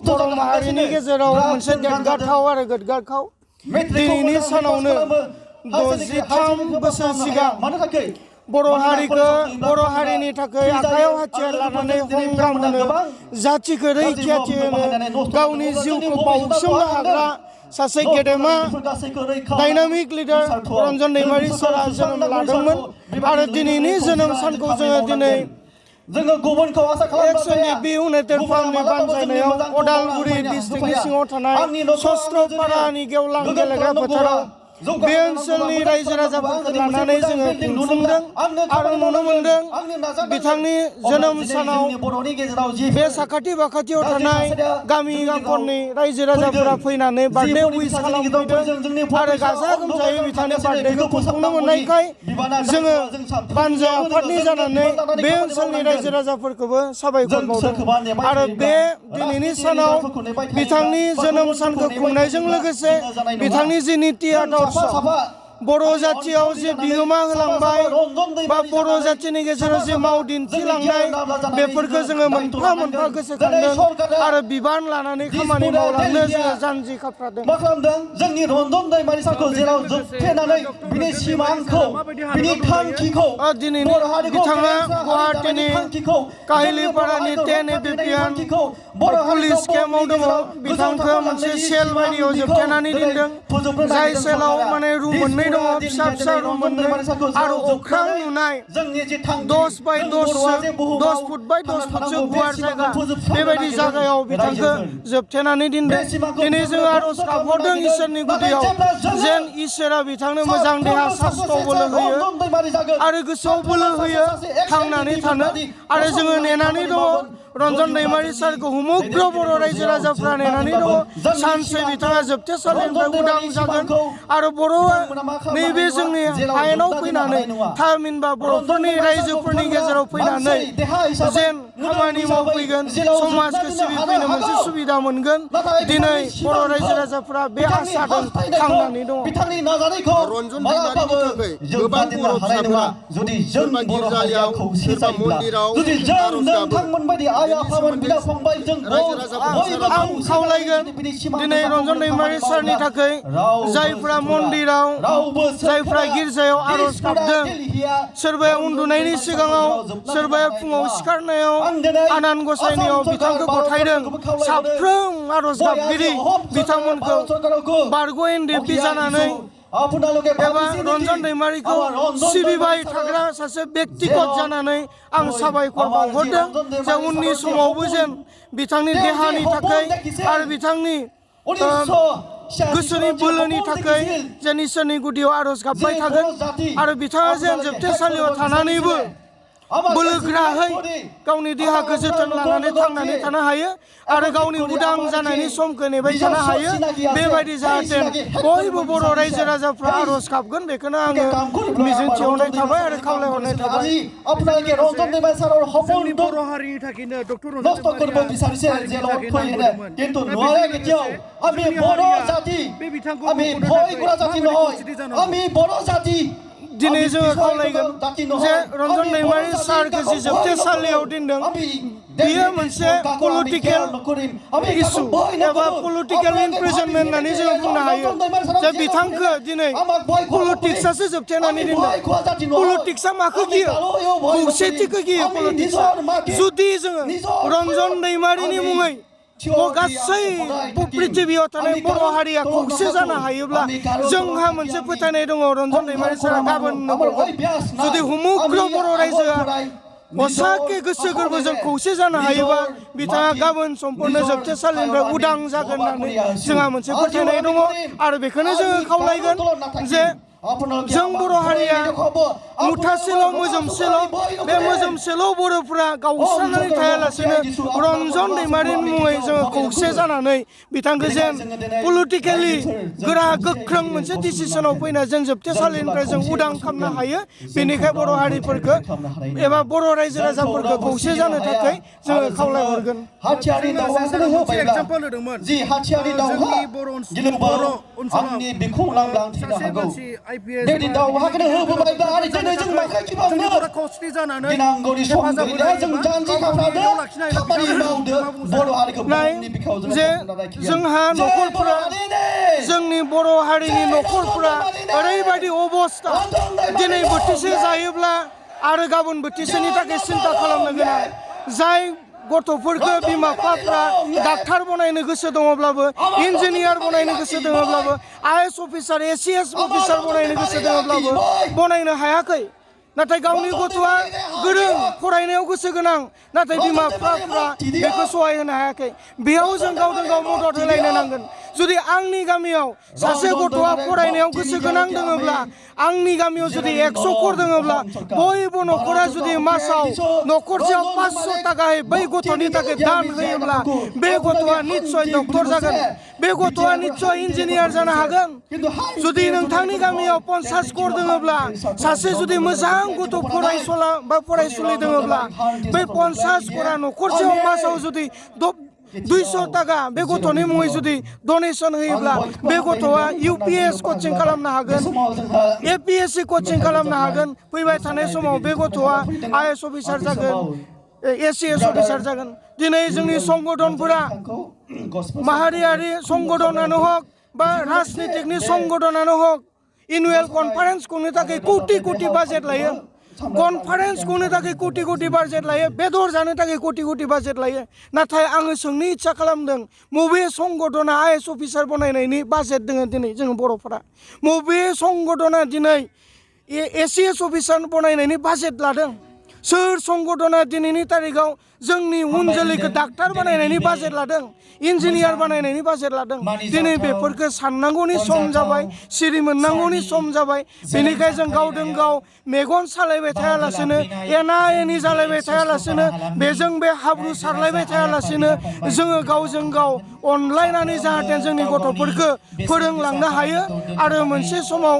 बर' माहारिनि गेजेराव मोनसे देरगाथाव आरो गोग्गाथाव दिनैनि सानावनो 63 बोसोर सिगां बर' हारिनि थाखाय आखायाव हाथियार लानानै संग्राम होनो जाथिखौ रैखाथि होनो गावनि जिउखौ बाउसोमनो हाग्रा सासे गेदेमा डायनामिक लिडार रन्जन दैमारि सारा जोनोम लादोंमोन आरो दिनैनि जोनोम सानखौ जोङो दिनै XNFB इउनाइटेड फार्मनि बानजायनायाव अदालगुरि डिस्ट्रिक्टनि सिङाव थानाय सस्त्रपारानि गेवलां गेलेग्रा फोथाराव बे ओनसोलनि रायजो राजाफोरखौ लानानै जोङो खुंफुंदों आरो नुनो मोनदों बिथांनि जोनोम सानाव बे साखाथि बाखाथियाव थानाय गामि गांखननि रायजो राजाफोरा फैनानै बार्थडे उइस खालामफैदों आरो गाजा गोमजायै बिथांनि बार्थडेखौ खुंफुंनो मोननायखाय जोङो बानजाय आफादनि जानानै बे ओनसोलनि रायजो राजाफोरखौबो साबायखर बावदों आरो बे दिनैनि सानाव बिथांनि जोनोम सानखौ खुंनायजों लोगोसे बिथांनि जि नीति आदर्श बर' जाथियाव जे बिहोमा होलांबाय बा बर' जाथिनि गेजेराव जे माव दिन्थिलांनाय बेफोरखौ जोङो मोनफा मोनफा गोसोखांदों आरो बिबान लानानै खामानि मावलांनो जोङो जानजि खाफ्रादों मा खालामदों जोंनि रन्जन दैमारि सारखौ जेराव जोबथेनानै बिनि सिमांखौ बिनि थांखिखौ दिनैनि बिथाङा गुवाहाटीनि काहिलिपारानि 10 एबिपिएन पुलिस केम्पआव दङ बिथांखौ मोनसे सेल बायदियाव जोबथेनानै दोनदों जाय सेलाव माने रुम मोननै दङ फिसा फिसा रुम मोननै आरो अख्रां नुनाय 10 बाय 10 फुट बाय 10 फुटसो गुवार जायगा बेबायदि जायगायाव बिथांखौ जोबथेनानै दोनदों दिनै जोङो आर'ज गाबहरदों इसोरनि गुदियाव जेन इसोरा बिथांनो मोजां देहा सास्थ्र बोलो होयो आरो गोसोआव बोलो होयो थांनानै थानो आरो जोङो नेनानै दङ रन्जन दैमारि सारखौ हुमुग्र बर' रायजो राजाफ्रा नेनानै दङ सानसे बिथाङा जोबथेसालिनिफ्राय उदां जागोन आरो बर'आ नैबे जोंनि हायेनाव फैनानै थामहिनबा बर'फोरनि रायजोफोरनि गेजेराव फैनानै जेन खामानि मावफैगोन समाजखौ सिबिफैनो मोनसे सुबिदा मोनगोन दिनै बर' रायजो राजाफ्रा बे आसाजों थांनानै दङ रन्जन दैमारिनि थाखाय गोबां बर' फिसाफोरा सोरबा गिर्जायाव सोरबा मन्दिराव आर'ज गाबो आं खावलायगोन दिनै रन्जन दैमारि सारनि थाखाय जायफ्रा मन्दिराव जायफ्रा गिर्जायाव आर'ज गाबदों सोरबाया उन्दुनायनि सिगाङाव सोरबाया फुङाव सिखारनायाव आनान गसाइनियाव बिथांखौ गथायदों साफ्रोम आर'ज गाबगिरि बिथांमोनखौ बारग' एनडिएफबि जानानै एबा रन्जन दैमारिखौ सिबिबाय थाग्रा सासे बेक्तिगत जानानै आं साबायखर बावहरदों जे उननि समावबो जेन बिथांनि देहानि थाखाय आरो बिथांनि गोसोनि बोलोनि थाखाय जेन इसोरनि गुदियाव आर'ज गाबबाय थागोन आरो बिथाङा जेन जोबथेसालियाव थानानैबो बोलोगोराहै गावनि देहाखौ जोथोन लानानै थांनानै थानो हायो आरो गावनि उदां जानायनि समखौ नेबाय थानो हायो बेबायदि जाहाथे बयबो बर' रायजो राजाफ्रा आर'ज गाबगोन बेखौनो आङो मिजिंथिहरनाय थाबाय आरो खावलायहरनाय थाबाय जोंनि बर' हारिनि थाखायनो डक्टर रन्जन दैमारिया दिनै जोङो खावलायगोन जे रन्जन दैमारि सारखौ जि जोबथेसालियाव दोनदों बेयो मोनसे पलिटिकेल इस्यु एबा पलिटिकेल इमप्रिजनमेन्ट होननानै जोङो बुंनो हायो जे बिथांखौ दिनै पलिटिक्सआसो जोबथेनानै दोनदों पलिटिक्सआ माखौ गियो खौसेथिखौ गियो पलिटिक्सआ जुदि जोङो रन्जन दैमारिनि मुङै गासै पृथिबियाव थानाय बर' हारिया खौसे जानो हायोब्ला जोंहा मोनसे फोथायनाय दङ रन्जन दैमारि सारा गाबोन जुदि हुमुग्र बर' रायजोआ असाके गोसो गोरबोजों खौसे जानो हायोबा बिथाङा गाबोन समफोरनो जोबथेसालिनिफ्राय उदां जागोन होननानै जोंहा मोनसे फोथायनाय दङ आरो बेखौनो जोङो खावलायगोन जे जों बर' हारिया मुथासेल' मोजोमसेल' बे मोजोमसेल' बर'फोरा गावस्रानानै थायालासेनो रन्जन दैमारिनि मुङै जोङो खौसे जानानै बिथांखौ जेन पलिटिकेलि गोरा गोख्रों मोनसे डिसिसनाव फैना जों जोबथेसालिनिफ्राय जों उदां खालामनो हायो बेनिखाय बर' हारिफोरखौ एबा बर' रायजो राजाफोरखौ खौसे जानो थाखाय जोङो खावलायहरगोन एग्जाम्पल होदोंमोन जोंनि बर' ओनसोलाव सासे मानसि IPS बेबायदि दावहाखौनो होबोबायब्ला आरो दिनै जों माखौ गिबावनो खौसेथि जानानै गिनांगौनि सम गैला जों जानजि खाफ्रादो खामानि मावदो बर' हारिखौ बुहुमनि बिखायाव जों जे जोंहा न'खरफोरा जोंनि बर' हारिनि न'खरफोरा ओरैबायदि अबस्था दिनै बोथिसे जायोब्ला आरो गाबोन बोथिसेनि थाखाय सिन्ता खालामनो गोनां जाय गथ'फोरखौ बिमा बिफाफ्रा डाक्टार बनायनो गोसो दङब्लाबो इन्जिनियार बनायनो गोसो दङब्लाबो IAS अफिसार ACS अफिसार बनायनो गोसो दङब्लाबो बनायनो हायाखै नाथाय गावनि गथ'आ गोरों फरायनायाव गोसो गोनां नाथाय बिमा बिफाफ्रा बेखौ सहाय होनो हायाखै बेयाव जों गावजों गाव मदद होलायनो नांगोन जुदि आंनि गामियाव सासे गथ'आ फरायनायाव गोसो गोनां दङब्ला आंनि गामियाव जुदि 100 खर दङब्ला बयबो न'खरा जुदि मासाव न'खरसेयाव 500 थाखायै बै गथ'नि थाखाय दान होयोब्ला बे गथ'आ निस्सय डक्टर जागोन बे गथ'आ निस्सय इन्जिनियार जानो हागोन जुदि नोंथांनि गामियाव 50 खर दङब्ला सासे जुदि मोजां गथ' फरायसुला बा फरायसुलि दङब्ला बै 50 खरा न'खरसेयाव मासाव जुदि 200 थाखा बे गथ'नि मुङै जुदि डनेसन होयोब्ला बे गथ'आ UPS कचिं खालामनो हागोन APSC कचिं खालामनो हागोन फैबाय थानाय समाव बे गथ'आ IAS अफिसार जागोन ACS अफिसार जागोन दिनै जोंनि संगठनफोरा माहारियारि संगठनानो हक बा राजनितिकनि संगठनानो हक एनुवेल कनफारेन्स खुंनो थाखाय कोटि कोटि बाजेट लायो कनफारेन्स खुंनो थाखाय कोटि कोटि बाजेट लायो बेदर जानो थाखाय कोटि कोटि बाजेट लायो नाथाय आङो सोंनो इच्छा खालामदों मबे संगठना IAS अफिसार बनायनायनि बाजेट दङ दिनै जों बर'फोरा मबे संगठना दिनै ACS अफिसार बनायनायनि बाजेट लादों सोर संगठना दिनैनि तारिखाव जोंनि उन जोलैखौ डाक्टार बानायनायनि बाजेट लादों इन्जिनियार बानायनायनि बाजेट लादों दिनै बेफोरखौ साननांगौनि सम जाबाय सिरि मोननांगौनि सम जाबाय बेनिखायनो जों गावजों गाव मेगन सालायबाय थायालासेनो एना एनि जालायबाय थायालासेनो बेजों बे हाब्रु सारलायबाय थायालासेनो जोङो गावजों गाव अनलायनानै जाहाथे जोंनि गथ'फोरखौ फोरोंलांनो हायो आरो मोनसे समाव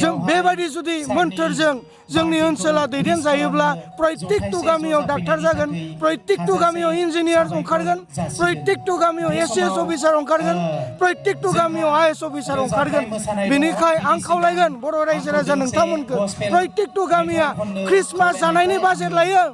जों बेबायदि जुदि मोन्थोरजों जोंनि ओनसोला दैदेनजायोब्ला प्रत्येकटु गामियाव डाक्टार जागोन प्रत्येकटु गामियाव इन्जिनियार ओंखारगोन प्रत्येकटु गामियाव ACS अफिसार ओंखारगोन प्रत्येकटु गामियाव IAS अफिसार ओंखारगोन बेनिखायनो आं खावलायगोन बर' रायजो राजा नोंथांमोनखौ प्रत्येकटु गामिया ख्रिस्टमास जानायनि बाजेट लायो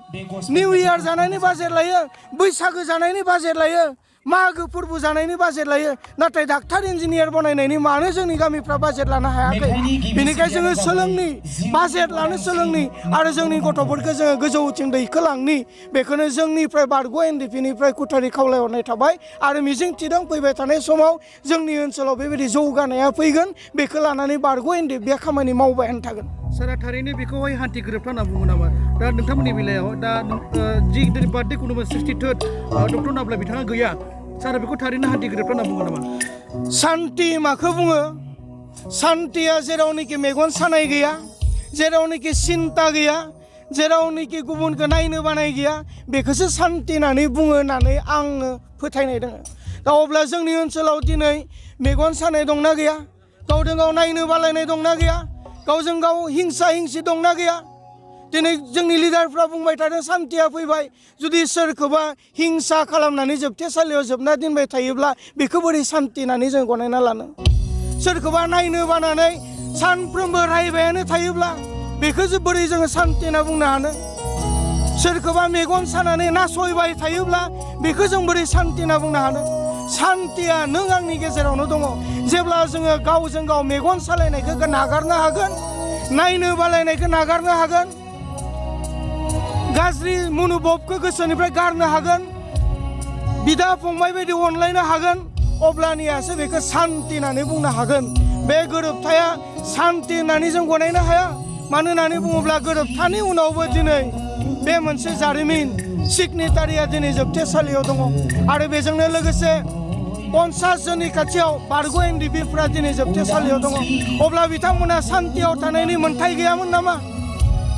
निउ इयार जानायनि बाजेट लायो बैसागो जानायनि बाजेट लायो मागो फोरबो जानायनि बाजेट लायो नाथाय डाक्टार इन्जिनियार बनायनायनि मानो जोंनि गामिफ्रा बाजेट लानो हायाखै बेनिखायनो जोङो सोलोंनि बाजेट लानो सोलोंनि आरो जोंनि गथ'फोरखौ जोङो गोजौथिं दैखोलांनि बेखौनो जोंनिफ्राय बारग' NDP-निफ्राय खुथारि खावलायहरनाय थाबाय आरो मिजिंथिदों फैबाय थानाय समाव जोंनि ओनसोलाव बेबायदि जौगानाया फैगोन बेखौ लानानै बारग' NDP बे खामानि मावबायानो थागोन सारा थारैनो बेखौहाय हान्थि गोरोबथा होनना बुङो नामा दा नोंथांमोननि बेलायाव दा जि बार्थडे खुंदोंमोन 63rd डक्टर नाब्ला बिथाङा गैया सारा बेखौ थारैनो हान्थि गोरोबथा होनना बुङो नामा सान्ति माखौ बुङो सान्तिया जेरावनोखि मेगन सानाय गैया जेरावनोखि सिन्ता गैया जेरावनोखि गुबुनखौ नायनो बानाय गैया बेखौसो सान्ति होननानै बुङो होननानै आङो फोथायनाय दङ दा अब्ला जोंनि ओनसोलाव दिनै मेगन सानाय दंना गैया गावजों गाव नायनो बालायनाय दंना गैया गावजों गाव हिंसा हिंसि दंना गैया दिनै जोंनि लिडारफ्रा बुंबाय थादों सान्तिया फैबाय जुदि सोरखौबा हिंसा खालामनानै जोबथेसालियाव जोबना दोनबाय थायोब्ला बेखौ बोरै सान्ति होननानै जों गनायना लानो सोरखौबा नायनो बानानै सानफ्रोमबो रायबायानो थायोब्ला बेखौ बोरै जोङो सान्ति होनना बुंनो हानो सोरखौबा मेगन सानानै नासयबाय थायोब्ला बेखौ जों बोरै सान्ति होनना बुंनो हानो सान्तिया नों आंनि गेजेरावनो दङ जेब्ला जोङो गावजों गाव मेगन सालायनायखौ नागारनो हागोन नायनो बालायनायखौ नागारनो हागोन गाज्रि मनोभाबखौ गोसोनिफ्राय गारनो हागोन बिदा फंबाय बायदि अनलायनो हागोन अब्लानियासो बेखौ सान्ति होननानै बुंनो हागोन बे गोरोबथाया सान्ति होननानै जों गनायनो हाया मानो होननानै बुङोब्ला गोरोबथानि उनावबो दिनै बे मोनसे जारिमिन सिगनेटारिया दिनै जोबथेसालियाव दङ आरो बेजोंनो लोगोसे 50 जननि खाथियाव बारग' NDP-फ्रा दिनै जोबथेसालियाव दङ अब्ला बिथांमोना सान्तियाव थानायनि मोन्थाय गैयामोन नामा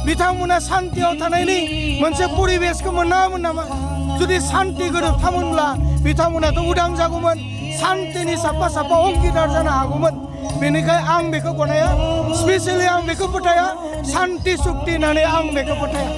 बिथांमोना सान्तियाव थानायनि मोनसे परिबेसखौ मोनामोन नामा जुदि सान्ति गोरोबथामोनब्ला बिथांमोनाथ' उदां जागौमोन सान्तिनि साफा साफा अंगिदार जानो हागौमोन बेनिखायनो आं बेखौ गनाया स्पेसियेलि आं बेखौ फोथाया सान्ति सुक्ति होननानै आं बेखौ फोथाया